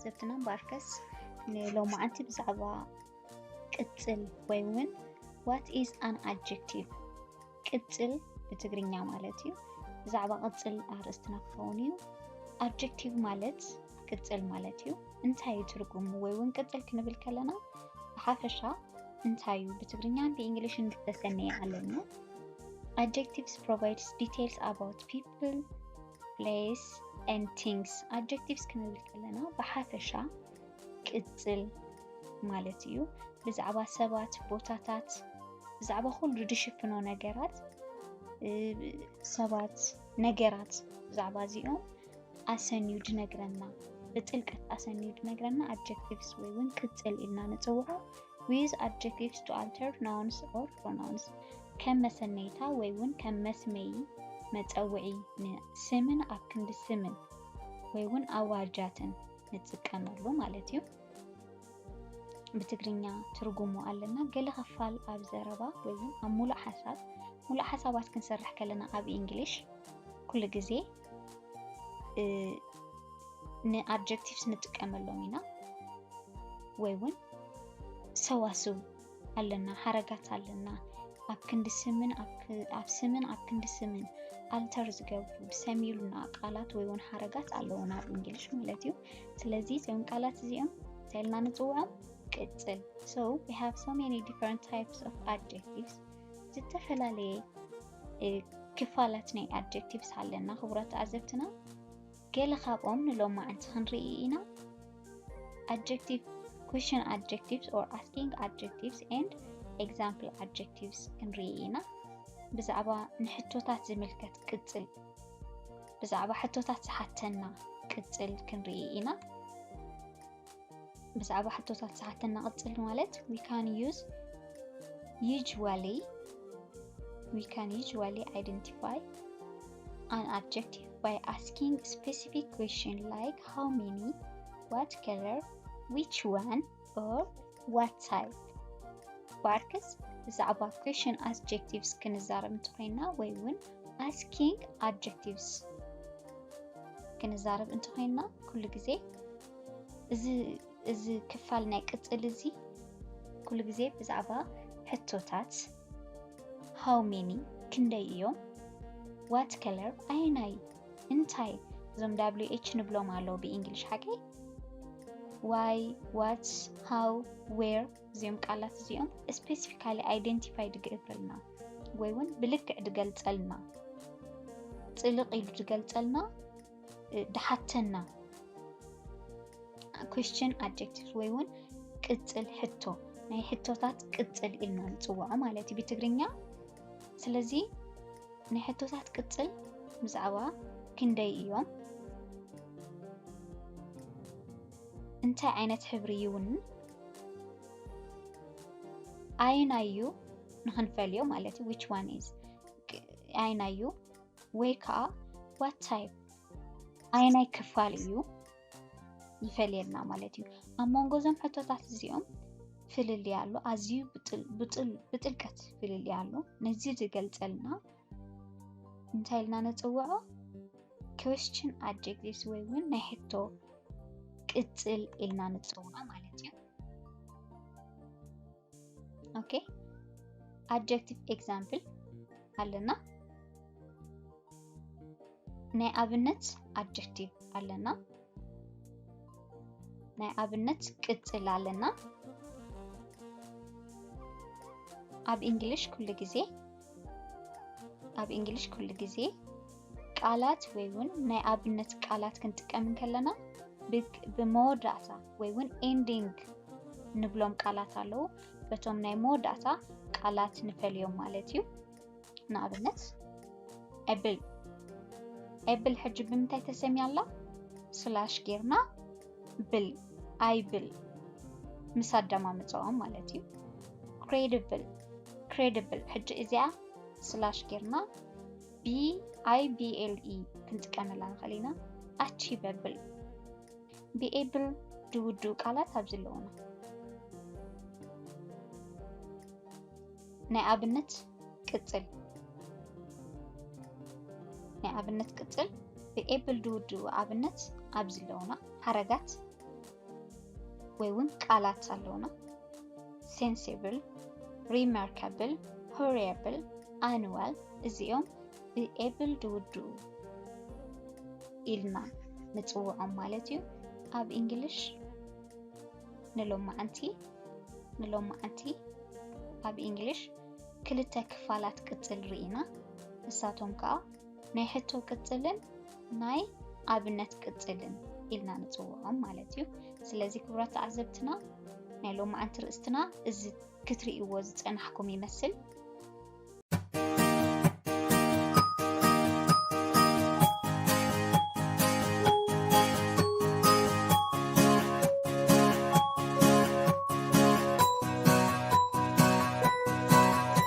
ተብትና ባርከስ ንሎማዓንቲ ብዛዕባ ቅጽል ወይ እውን what is an adjective ቅጽል ብትግርኛ ማለት እዩ። ብዛዕባ ቅጽል ኣርእስትና ክኸውን እዩ። ኣድጀክቲቭ ማለት ቅጽል ማለት እዩ። እንታይ እዩ ትርጉሙ? ወይ እውን ቅጽል ክንብል ከለና ብሓፈሻ እንታይ እዩ? ብትግርኛን ብእንግሊሽን ዝተሰነየ ኣለና። Adjectives provides details about people, place and things። ኣድጀክቲቭስ ክንብል ከለና ብሓፈሻ ቅጽል ማለት እዩ። ብዛዕባ ሰባት፣ ቦታታት፣ ብዛዕባ ኩሉ ዝሽፍኖ ነገራት፣ እ፣ ሰባት፣ ነገራት፣ ብዛዕባ እዚኦም ኣሰንዩ ዝነግረና፣ ብጥልቀት ኣሰንዩ ዝነግረና ኣድጀክቲቭስ ወይ እውን ቅጽል ኢልና ንጽውዖ። We use adjectives to alter nouns or pronouns። ከም መሰነይታ ወይ እውን ከም መስመይ መጸውዒ ንስምን ኣብ ክንዲ ስምን ወይ እውን ኣዋጃትን ንጥቀመሉ ማለት እዩ። ብትግርኛ ትርጉሙ ኣለና። ገለ ክፋል ኣብ ዘረባ ወይ እውን ኣብ ሙሉእ ሓሳብ፣ ሙሉእ ሓሳባት ክንሰርሕ ከለና ኣብ እንግሊሽ ኩሉ ግዜ፣ እ፣ ንኣድጀክቲቭስ ንጥቀመሎም ኢና። ወይ እውን ሰዋስው ኣለና፣ ሓረጋት ኣለና። ኣብ ክንዲ ስምን ኣብ ክ-፣ ኣብ ስምን ኣብ ክንዲ ስምን ኣልተር ዝገብሩ ዝሰምዩልና ቃላት ወይ እውን ሓረጋት ኣለዉና ኣብ እንግሊሽ ማለት እዩ። ስለዚ እዚኦም ቃላት እዚኦም እንታይ ኢልና ንጽውዖም? ቅጽል። So we have so many different types of adjectives። ዝተፈላለየ፣ እ፣ ክፋላት ናይ ኣድጀክቲቭስ ኣለና ክቡራት ተዓዘብትና። ገለ ካብኦም ንሎማዓንቲ ክንርኢ ኢና። Adjective፣ question adjectives or asking adjectives and example adjectives ክንርኢ ኢና። ብዛዕባ ንሕቶታት ዝምልከት ቅጽል፣ ብዛዕባ ሕቶታት ዝሓተና ቅጽል ክንርኢ ኢና። ብዛዕባ ሕቶታት ዝሓተና ቅጽል ማለት we can use usually we can usually identify an adjective by asking specific question like how many, what color, which one or what type። ባርከስ ብዛዕባ question adjectives ክንዛረብ እንተኾይና ወይ እውን asking adjectives ክንዛረብ እንተኾይና ኩሉ ግዜ እዚ፣ እዚ ክፋል ናይ ቅጽል እዚ ኩሉ ግዜ ብዛዕባ ሕቶታት how many ክንደይ እዮም፣ what color ኣየናይ እንታይ፣ እዞም W H ንብሎም ኣለዉ ብእንግሊሽ ሓቀይ፣ why፣ what፣ how፣ where እዚኦም ቃላት እዚኦም specifically identify ድገብረልና ወይ እውን ብልክዕ ድገልጸልና ጽልቕ ኢሉ ድገልጸልና እ፣ ድሓተና question adjectives ወይ እውን ቅጽል ሕቶ ናይ ሕቶታት ቅጽል ኢልና ንጽውዖ ማለት እዩ ብትግርኛ። ስለዚ ናይ ሕቶታት ቅጽል ብዛዕባ ክንደይ እዮም፣ እንታይ ዓይነት ሕብሪ ይውንን፣ ኣየናይ እዩ ንኽንፈልዮ ማለት እዩ which one is ኣየናይ እዩ ወይ ከዓ what type ኣየናይ ክፋል እዩ ይፈልየልና ማለት እዩ። ኣብ መንጎ እዞም ሕቶታት እዚኦም ፍልልይ ኣሎ፣ ኣዝዩ ብጥል-፣ ብጥል-፣ ብጥልቀት ፍልልይ ኣሎ። ነዚ ዝገልጸልና እንታይ ኢልና ንጽውዖ? Question adjectives ወይ እውን ናይ ሕቶ ቅጽል ኢልና ንጽውዖ ማለት እዩ። ኦኬ፣ adjective example ኣለና። ናይ ኣብነት ኣድጀክቲቭ ኣለና። ናይ ኣብነት ቅጽል ኣለና። ኣብ እንግሊሽ ኩሉ ግዜ፣ ኣብ እንግሊሽ ኩሉ ግዜ ቃላት ወይ እውን ናይ ኣብነት ቃላት ክንጥቀም እንከለና ብ-፣ ብመወዳእታ ወይ እውን ኤንዲንግ ንብሎም ቃላት ኣለዉ። በቶም ናይ መወዳእታ ቃላት ንፈልዮም ማለት እዩ። ንኣብነት፣ ኤብል። ኤብል ሕጂ ብምንታይ ተሰምያ ኣላ? ስላሽ ጌርና ብል፣ ኣይብል ምስ ኣደማምፅኦም ማለት እዩ። ክሬዲብል፣ ክሬዲብል። ሕጂ እዚኣ ስላሽ ጌርና ቢ ኣይ ቢ ኤል ኢ ክንጥቀመላ ንኽእል ኢና። ኣቺቨብል። ብኤብል ዝውድኡ ቃላት ኣብዚ ኣለዉና። ናይ ኣብነት ቅጽል፣ ናይ ኣብነት ቅጽል ብኤብል ዝውድኡ ኣብነት ኣብዚ ኣለዉና። ሓረጋት ወይ እውን ቃላት ኣለውና። Sensible፣ remarkable፣ horrible፣ unwell፣ እዚኦም ብ able ዝውድኡ ኢልና ንፅውዖም ማለት እዩ። ኣብ English ንሎማዓንቲ ንሎማዓንቲ ኣብ English ክልተ ክፋላት ቅፅል ርኢና። ንሳቶም ከዓ ናይ ሕቶ ቅፅልን ናይ ኣብነት ቅፅልን ኢልና ንፅውዖም ማለት እዩ። ስለዚ ክቡራት ተዓዘብትና፣ ናይ ሎማዓንቲ ርእስትና እዚ ክትርእይዎ ዝፀናሕኩም ይመስል።